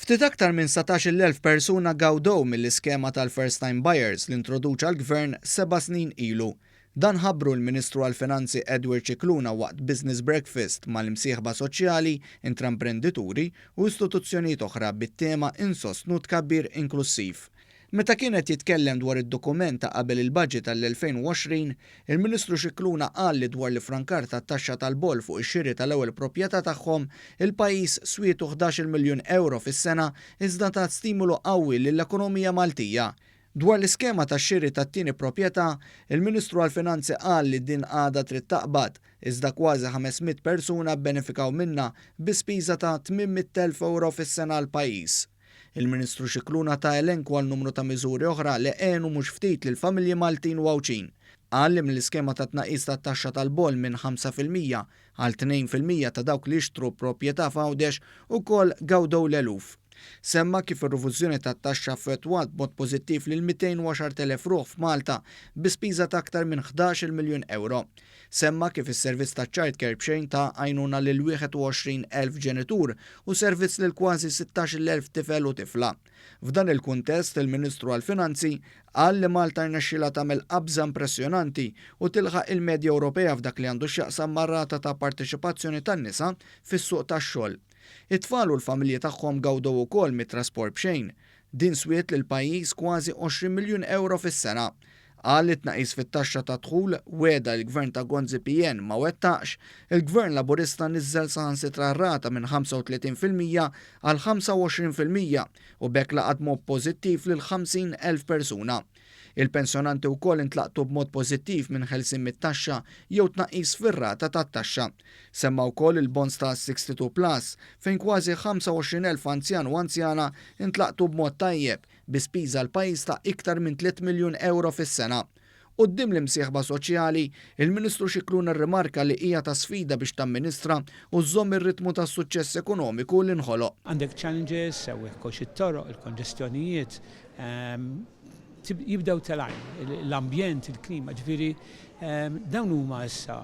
Ftit aktar minn 17,000 persuna gawdew mill-iskema tal-First Time Buyers li introduċa l-Gvern seba' snin ilu. Dan ħabbru l-Ministru għall-Finanzi Edward Scicluna waqt Business Breakfast mal-imsieħba soċjali, intraprendituri u istituzzjonijiet oħra bit-tema Insostnu tkabbir inklussiv. Meta kien qed jitkellem dwar id-dokument ta' qabel il-budget għall-2020, il-Ministru Scicluna qal li dwar l-iffrankar tat-taxxa tal-boll fuq ix-xiri tal-ewwel proprjetà tagħhom, il-pajjiż swietu 11-il miljun ewro fis-sena iżda tat stimulu qawwi lill-ekonomija Maltija. Dwar l-iskema tax-xiri tat-tieni proprjetà, il-Ministru għall-Finanzi qal li din għadha trid taqbad, iżda kważi 500 persuna bbenefikaw minnha bi spiża ta' 800,000 ewro fis-sena għall-pajjiż. Il-Ministru Scicluna ta elenku għal numru ta' miżuri oħra li għenu mhux ftit lill-familji Maltin u Għawdxin. Qal li mill-iskema ta' tnaqqis tat-taxxa tal-boll minn 5% għal 2% ta' dawk li jixtru proprjetà f'Għawdex ukoll gawdew l-eluf. Semma kif ir-rifużjoni tat-taxxa affettwat b'mod pożittiv lil 210,000 ruħ f'Malta bi spiża ta' aktar minn 11-il miljun ewro. Semma kif is-servizz taċ-child care b'xejn ta għajnuna lil 21,000 ġenitur u servizz lil kważi 16,000 tifel u tifla. F'dan il-kuntest, il-Ministru għall-Finanzi qal li Malta rnexxielha tagħmel qabża impressjonanti u tilħaq il-medja Ewropea f'dak li għandu x'jaqsam mar-rata ta' parteċipazzjoni tan-nisa fis-suq tax-xogħol. It-tfal u l-familji tagħhom gawdew ukoll mit-trasport b'xejn. Din swiet lill-pajjiż kważi 20 miljun ewro fis-sena. Qal li t-tnaqqis fit-taxxa tad-dħul, wegħda li l-Gvern ta' Gonzi PN ma wettaqx, il-Gvern Laburista niżżel saħansitra r-rata minn 35% għal 25% u b'hekk laqat b'mod pożittiv lil 50,000 persuna. Il-pensjonanti wkoll intlaqtu b'mod pożittiv minn ħelsien mit-taxxa jew tnaqqis fir-rata tat-taxxa. Semma wkoll il-bonds ta' 62 plus, fejn kważi 25,000 anzjan u anzjana ntlaqtu b'mod tajjeb, bi spiża għall-pajjiż ta' iktar minn 3 miljun ewro fis-sena. Quddiem l-imsieħba soċjali, il-Ministru Scicluna rrimarka li hija ta' sfida biex tamministra u żżomm ir-ritmu tas-suċċess ekonomiku li nħoloq. Għandek challenges, sew jekk hux it-toroq, il-konġestjonijiet, jibdew telgħin, l-ambjent, il-klima, ġifieri dawn huma issa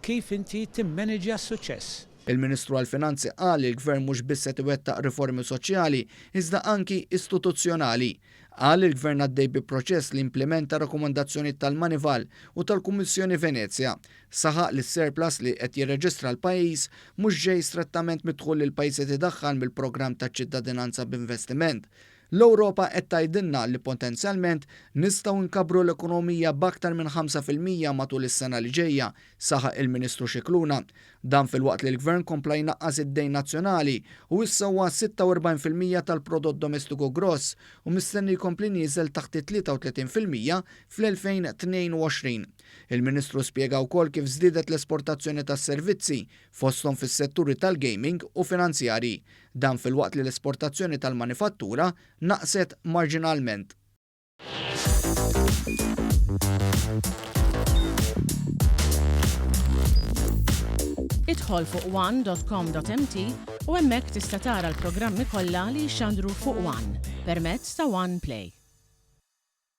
kif inti timmaniġja s-suċċess. Il-Ministru għall-Finanzi qal li l-Gvern mhux biss qed iwettaq riformi soċjali iżda anki istituzzjonali. Qal li l-Gvern għaddej bi proċess li jimplimenta rakkomandazzjonijiet tal-Moneyval u tal-Kummissjoni Venezja. Saħaq li s-surplus li qed jirreġistra l-pajjiż mhux ġej strettament mid-dħul li l-pajjiż qed idaħħal mill-programm taċ-ċittadinanza b'investiment. L-Ewropa qed tgħidilna li potenzjalment nistgħu nkabbru l-ekonomija b'aktar minn 5% matul is-sena li ġejja, saħaq il-Ministru Scicluna. Dan filwaqt li l-Gvern kompla jnaqqas id-dejn nazzjonali u issa huwa 46% tal-prodott domestiku gross u mistenni jkompli nieżel taħt it-33% fl-2022. Il-Ministru spjega wkoll kif żdiedet l-esportazzjoni tas-servizzi, fosthom fis-setturi tal-gaming u finanzjarji. Dan filwaqt li l-esportazzjoni tal-manifattura naqset marġinalment. Idħol fuq one.com.mt u hemmhekk tista' tara l-programmi kollha li jixxandru fuq One permezz ta' One Play.